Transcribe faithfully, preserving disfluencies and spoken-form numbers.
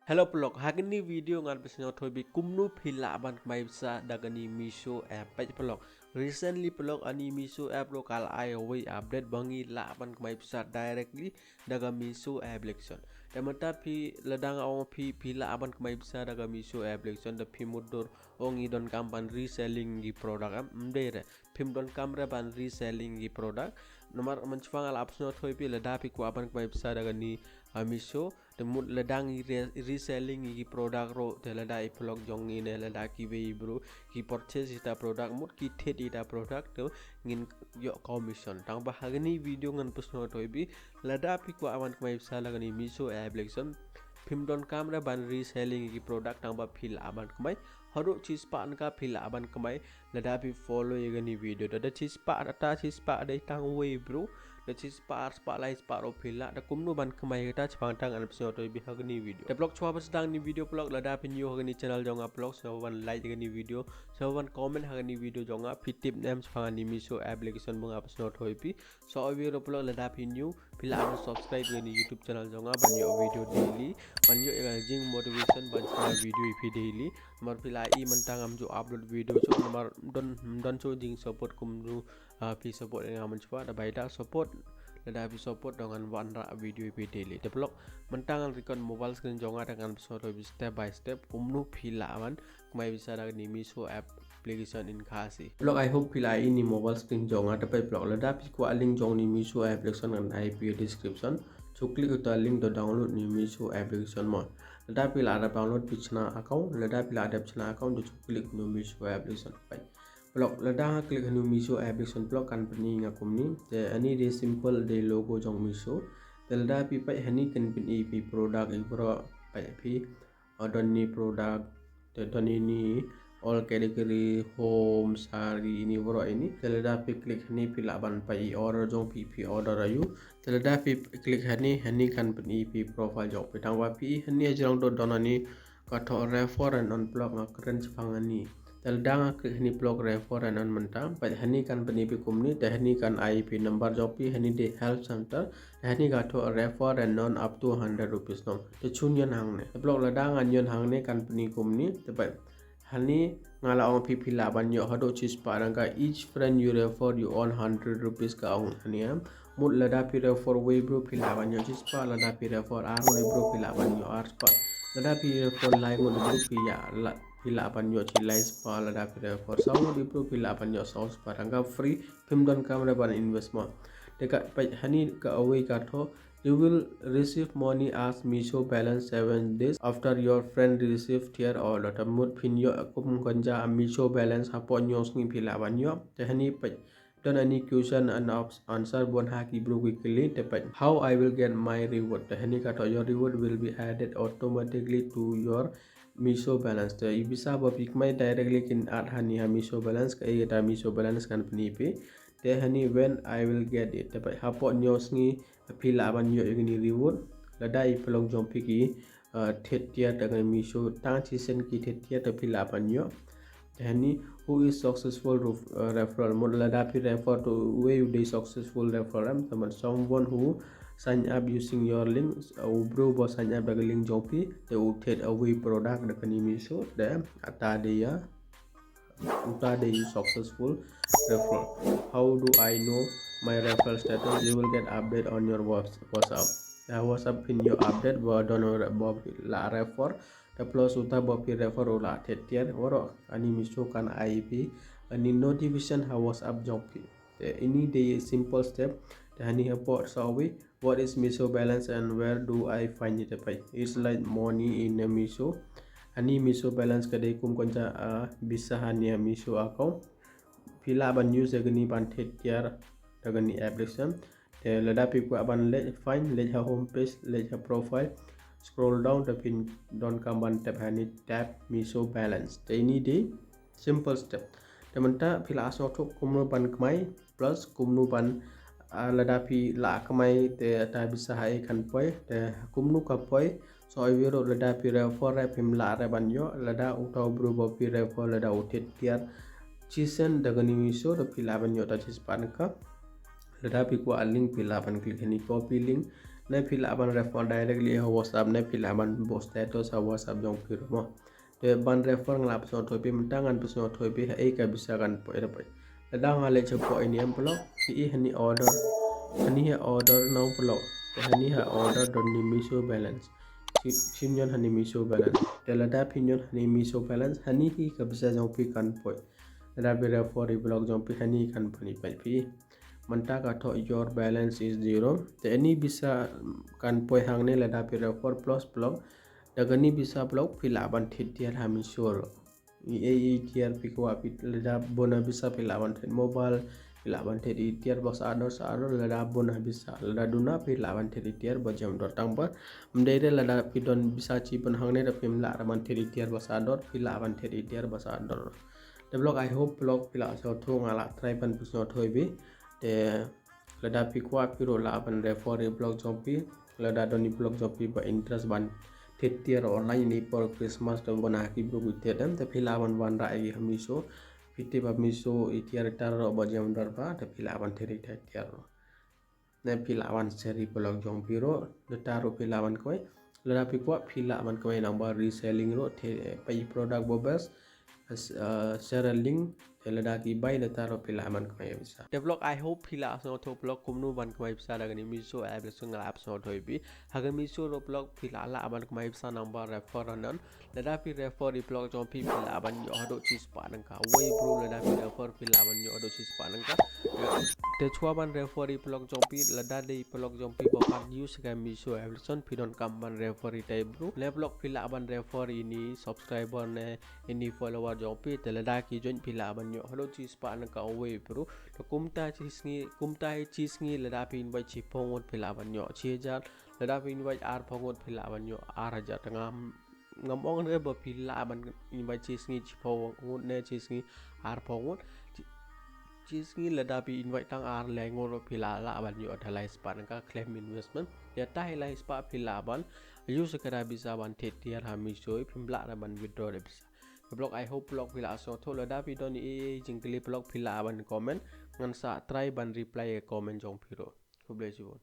Hello paralok, ha kani video ngan pynsngew thoi beit kumno phi lah ban kmai pisa da kani Meesho app. Peit paralok, recently paralok ani Meesho app ruh ka la ai wei update ba ngi lah ban kmai pisa directly da ka Meesho application. Te mynta phi lada nga ong phi phi lah ban kmai pisa da ka Meesho application, da phi mutdur ong ngi donkam ban reselling ki product em, ym dei re. Phim donkam re ban reselling ki product. Namar mynshwa nga la pynsngew thoi phi lada phi kwah ban kmai pisa da kani Meesho, te mut lada ngi reselling ki product ruh, te lada i paralok jong ngi ne lada kiwei bru ki purchase ita product, mut ki thied ita product, te ngin ïoh commission. Tang ba ha kani video ngan pynsngew thoi beit lada phi kwah ban kmai pisa da kani Meesho application, phim donkam re ban reselling ki product, tang ba phi lah ban kmai haduh chispah tyngka phi lah ban kmai lada phi follow ïa kani video. Da chispah, da chispah dei tang wei bru, da chispah, arspah, laispah ruh phi lah. Da kumno ban kmai kata shaphang tang ngan pynsngew thoi beit ha kani video. Te paralok, shwa ban sdang ni video paralok, lada phi new ha kani channel jong nga paralok, sngewbha ban like ïa kani video, sngewbha ban comment ha kani video jong nga, phi tip ne em shaphang ani Meesho application ba nga pynsngew thoi beit. Sa oi beit paralok, lada phi new, phi lah ban subscribe ïa kani YouTube channel jong nga ban ïoh video daily, ban ïoh ïa ka jing motivation ban shna video ïa phi daily. Namar phi la i mynta ngam ju upload video shuh namar don don shuh jing support kumno phi support ïa nga mynshwa, da bai da support, lada phi support da ngan wanrah video ïa phi daily. Te paralok, mynta ngan record mobile screen jong nga da ngan pynsngew thoi beit step by step kumno phi lah ban kmai pisa da kani Meesho application in Khasi. Paralok, I hope phi la i ni mobile screen jong nga. Te peit paralok, lada phi kwah link jong ni Meesho application ngan ai phi description. Shu click uta link to download ni Meesho application mo. Lada phi la dep download phi shna account, lada phi la dep shna account to shu click ni Meesho application. Peit paralok, lada nga click ni Meesho application paralok kan pyni nga kumni. Te ani dei simple, dei logo jong Meesho. Te lada phi peit hani kan pyni phi product i bro, peit phi don ni product, te don ini all category, home, sari, ini baroh ini. Te lada phi click hani phi lah ban peit i order jong phi, phi order aïu. Te lada phi click hani, hani kan pyni phi profile jong phi. Tang ba phi hani ha jrong to don ani ka thoh refer and earn paralok, nga kren shaphang ani. Te lada nga click hani paralok refer and earn mynta, peit hani kan pyni phi kumni, te hani kan ai phi number jong phi, hani dei help center. Hani ka thoh refer and earn up to hundred rupees nong. Te chun ïa hangne. Te paralok, lada ngan ïa hangne kan pyni kumni. Te peit hani nga la ong phi phi lah ban ïoh haduh chispah tyngka, each friend you refer you earn hundred rupees ka ong hani em. Mut lada phi refer wei bru phi lah ban ïoh chispah, lada phi refer ar ngut bru phi lah ban ïoh arspah. Lada phi refer lai ngut bru phi ïa la phi lah ban ïoh chi laispah, lada phi refer saw ngut bru phi lah ban ïoh sawspah tyngka free. Phim donkam re ban invest mo. Te ka peit hani ka awei ka thoh, you will receive money as Meesho balance seven days after your friend receive their order. Te mut phin ïoh kum kynja Meesho balance hapoh hynñiew sngi phi lah ban ïoh. Te hani peit don ani question and answer bun ha ki bru ki kylli. Te peit, how I will get my reward. Te hani ka thoh, your reward will be added automatically to your Meesho balance. Te i pisa ba phi kmai directly kin add hani ha Meesho balance, ka ïa ta Meesho balance kan pyni phi. Te hani when I will get it. Te peit hapoh hynñiew sngi phi lah ban ïoh ïa kani reward. Lada i paralok jong phi ki thied tiar da kani Meesho, tang shisien ki thied tiar te phi lah ban ïoh. Te hani who is successful referral, mut lada phi refer to uwei u dei successful referral em, te mut someone who sign up using your link, u bru ba sign up da ka link jong phi te u thied uwei product da kani Meesho, te ata dei ïa uta dei u successful referral. How do I know my referral status? You will get update on your WhatsApp. Ha WhatsApp phin ïoh update ba don ba phi la refer. Te plus uta ba phi refer u la thied tiar, baroh ani Meesho kan ai phi ani notification ha WhatsApp jong phi. Te ini dei simple step. Te hani hapoh sa wi, what is Meesho balance and where do I find it? Te peit, it's like money in a Meesho. Hani Meesho balance ka dei kum kynja pisa hani ha Meesho account. Phi lah ban use ïa kani ban thied tiar da kani application. Te lada phi kwah ban leit, find, leit ha home page, leit ha profile, scroll down, te phin donkam ban tap hani tap Meesho balance. Te ini dei simple step. Te mynta phi la sngewthuh kumno ban kmai plus kumno ban lada phi la kmai te ta pisa ha ei kan poi, te kumno ka poi. So i wiro lada phi refer re phim lah re ban ïoh, lada uta u bru ba phi refer lada u thied tiar shisien da kani Meesho, da phi lah ban ïoh ta chispah tyngka. Lada phi kwah link phi lah ban click hani copy link, Ne phi lah ban refer directly ha WhatsApp, ne phi lah ban buh status ha WhatsApp jong phi ruh mo. Te ban refer nga lah pynsngewthuh ïa phi, mynta ngan pynsngewthuh ïa phi ha ei ka visa kan poi, da poi. Lada nga leit shapoh ïa ine em paralok, phi i hani order, hani ha order nong paralok. Te hani ha order don ine Meesho balance. Shi-, shin ïoh hani Meesho balance. Te lada phi ïoh hani Meesho balance, hani hi ka visa jong phi kan poi. Lada phi refer ïa i paralok jong phi, hani kan poi, phi. Mynta ka thoh your balance is zero. Te ine i visa kan poi hangne lada phi refer plus paralok. Da kane i visa paralok phi lah ban thied tiar ha Meesho ruh. I, i, i tiar phi kwah phi, lada bun na visa phi lah ban thied mobile, phi lah ban thied i tiar ba sah dor sah dor, lada bun na visa, lada duna phi lah ban thied i tiar ba jem dor, tang ba ym dei re lada phi don visa chi bun hangne da phim lah ban thied i tiar ba sah dor, phi lah ban thied i tiar ba sah dor. Te paralok, I hope paralok phi lah sngewthuh, nga lah try ban pynsngewthuh ïa phi. Te lada phi kwah phi ruh lah ban refer ïa i paralok jong phi. Lada don i paralok jong phi ba interest ban thied tiar online ine i por Christmas, te bun na ki briew ki thied em, te phi lah ban wanrah ïa ki ha Meesho. Phi tip ha Meesho i tiar i tar ruh ba jem dor ba, te phi lah ban thied i tiar ruh. Ne phi lah ban share ïa i paralok jong phi ruh, da tar ruh phi lah ban kawei. Lada phi kwah phi lah ban kawei nang ba reselling ruh, te peit i product ba best, eh, share link, te lada ki buy da tar ruh phi lah ban kawei pisa. Te paralok, I hope phi lah sngewthuh paralok kumno ban kawei pisa da kane Meesho application, nga lah pynsngewthuh ïa phi. Ha kane Meesho ruh paralok phi lah lah ban kawei pisa nang ba refer hangne. Lada phi refer ïa i paralok jong phi, phi lah ban ïoh haduh shispah tyngka. Wei bro, lada phi refer phi lah ban ïoh haduh shispah tyngka. Te shuwa ban refer ïa i paralok jong phi, lada dei i paralok jong phi ba pat use ka Meesho application, phi donkam ban refer ïa i tai bro. Ne paralok phi lah ban refer ïa ine i subscriber ne ine i follower jong phi, te lada ki join phi lah ban ïoh haduh shispah tyngka wei bro. Te kumta shi sngi, kumta shi sngi lada phi invite shiphew ngut phi lah ban ïoh shi hajar. Lada phi invite arphew ngut phi lah ban ïoh ar hajar. Te ngam, ngam ong re ba phi lah ban invite shi sngi shiphew ngut ne shi sngi arphew ngut. Shi, shi sngi lada phi invite tang ar lai ngut ruh phi lah lah ban ïoh da lai spah tyngka claim investment. Ïa tai lai spah phi lah ban use ka da visa ban thied tiar ha Meesho, phim lah re ban withdraw re visa. Paralok, I hope paralok phi lah sngewthuh, lada phi don ei ei jingkylli paralok phi lah ban comment, ngan sa try ban reply ïa comment jong phi ruh. Khublei shibun.